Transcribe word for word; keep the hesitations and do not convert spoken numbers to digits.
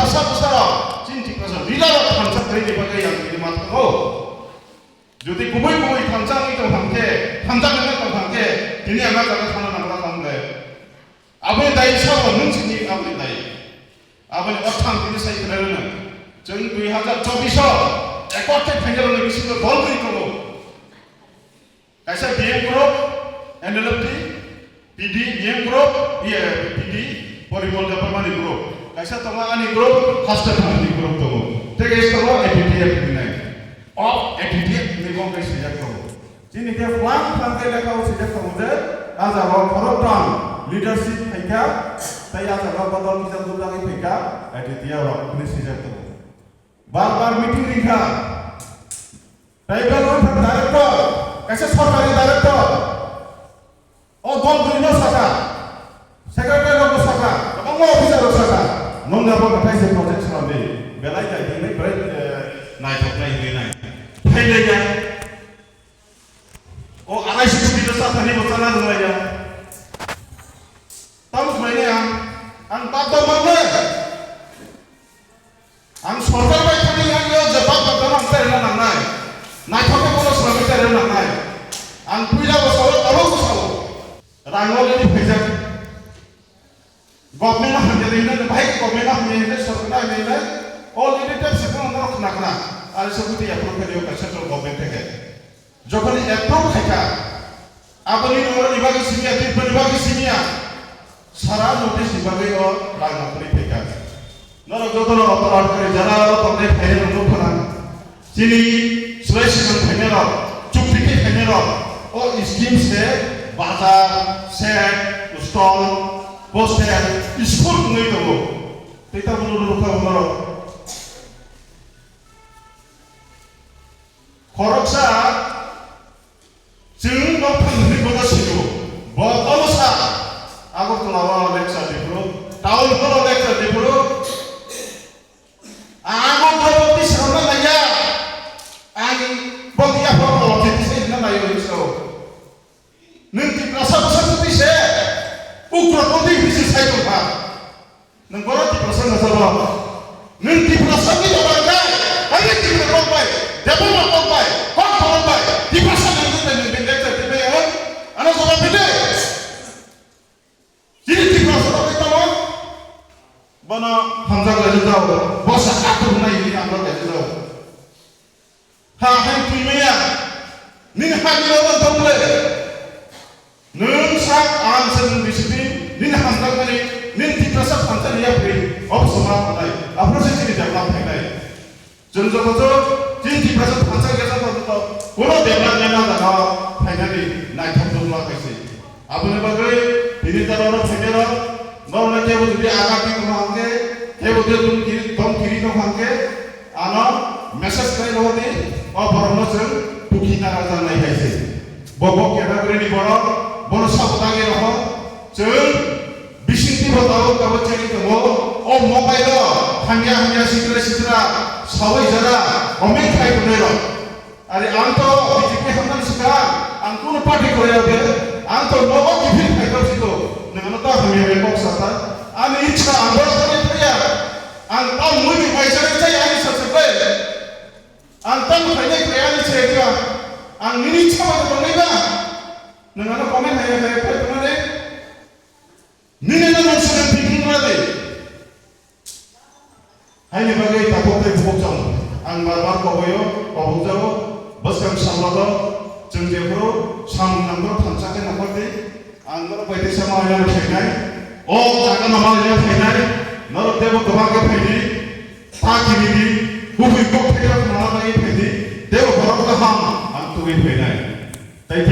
Tiprasa bwsarok, chini Tiprasa leader rok thansa khaini bagwi ang tini ma thango. Jodi kubui kubui thansa wngwi tong thang khe, thansa wngwi tong thang khe, tini ang a jaga thangna nangla thang le. Aboni dai sabo nwng sini aboni dai. Aboni orthang tini sai khna rwno. Chwng dui hazar chobbish o ekot khe phaina rwna bisingo dol twi tongo. Kaisa B M group, N L F T, P D, B M group, iye, P D, Porimol Debbarmani group. Kaisa tongo ani group, Haste Family group tongo. Tei kaisa tongo A P T F hinwi nai. Of A P T F hinwi bo khe swijak tongo. Chini khe phlang phlang khe lekha o swijak tongo je, a jaga o khoroktham leadership phaikha, tei a jaga o bodol kisa dudagwi phaikha, A P T F rok hinwi swijak tongo. Bar bar meeting ringkha. Tribal welfare director, kaisa sorkari director. O dol bwrwi no saka, secretary rok no saka, kwbangma officer rok saka. Nong abo kwthai se project swnam di. Belai dai di nai, belai, eh, naithok nai hinwi nai. Phailai ya. O arai se koti no sa thani bo chana rwlai ya. Tamo khlai nai ang, ang tak dok mang nai. Ang sorkar bai thani ang yo je bak bak dama ang terna nangnai. Naithok khe bono swnamwi terna nangnai. Ang puila bo sao, abo bo sao. Rang already phaijak. Government no hamya rinai, bahai government no hamya rinai, sorkar no hamya rinai. Already tep se bono norok khna khna. Ari se buti approve khe diyo central government theke. Jokhon approve khaikha, aboni norokni bagwi simiya, Tripurani bagwi simiya, sara North East ni bagwi o rang nangkukni phaikha. Norok jotono otoran kari jara o tongnai phairokno nukho na. Chini sulai sikang phainairok, chukti khe phainairok, o scheme se bazar, shed, stall, hostel, school wngwi tongo. Tei tabukno nukha o norok. Khoroksa chwng nok thang hwnwi bono sio. Bo bono sa. Agartala o lecture di phuru, town hall o lecture di phuru. Ang bo bono twi swnamna naiya. Ang bo ya phuru twi swnamna naiya hinwi sao. Nwng Tiprasa bwsa kwtwi se, ugrotwng twi bisi sai tong kha. Nwng bono Tiprasa no sabo. Nwng Tiprasa ni jora kai, ani Tiprasa kok bai, Debbarma kok bai, kok borok bai, Tiprasa nwng twi nwng bin lecture twi bai ang, ano jawab bide. Chini Tiprasa kok bai tamo. Bono hamjak lai jao, bosa atur nai ni hamjak lai jao. Ha, hai twi maya. Nini ha ni lawan tong le. Nwng sak ang se nwng discipline, nini hamjakmani, nini Tiprasa phansa ni yapri, obo se ma phanai, aphuru se chini develop phainai. Chwng joto chwng chini Tiprasa phansa kesa joto, kono development na jaga phainani naithok tongma kaise. Aboni bagwi tini jora no phainai rok, norokno kebo jodi aga twi tongma hwnkhe, kebo jodi tong kiri, tong kiri tong hwnkhe, ano message khlai rw di, o borokno chwng dukhi naraja nai hai se. Bo bo category ni borok, bono sabo dagi roho, chwng bisingtwi bo tabuk tabuk chengwi tongo, o mobile o hamya hamya sitra sitra sawi jara comment khai tongnai rok. Ari ang to B J P hamnani swkang, ang kuno party khorya be, ang to nogo kiphil phaikha sito, nangano ta hamya be kok sata, ani ichha ang bora thani thaya, ang ta mui ni paisa ni chai ani sasabai, ang ta mui ni kaya ani chai dia, ang nini ichha ba tongnai ba, nangano comment haya haya phai tongnai, nini na nang swkang thinking rade. Haini bagwi takhuk tei bukhuk chong. Ang bar bar koboio, kobokjao, bwskang samlogo, chwng jephuru samung nangno thansa khe nongkhor di. Ang norok bai teisa ma oinani phainai, o jaga no ma oinani phainai, norok teibo kwbang khe phaidi, ta kiri di, kubui kok thekra khna bagwi phaidi, teibo borok kaham ang tubui phainai. Tei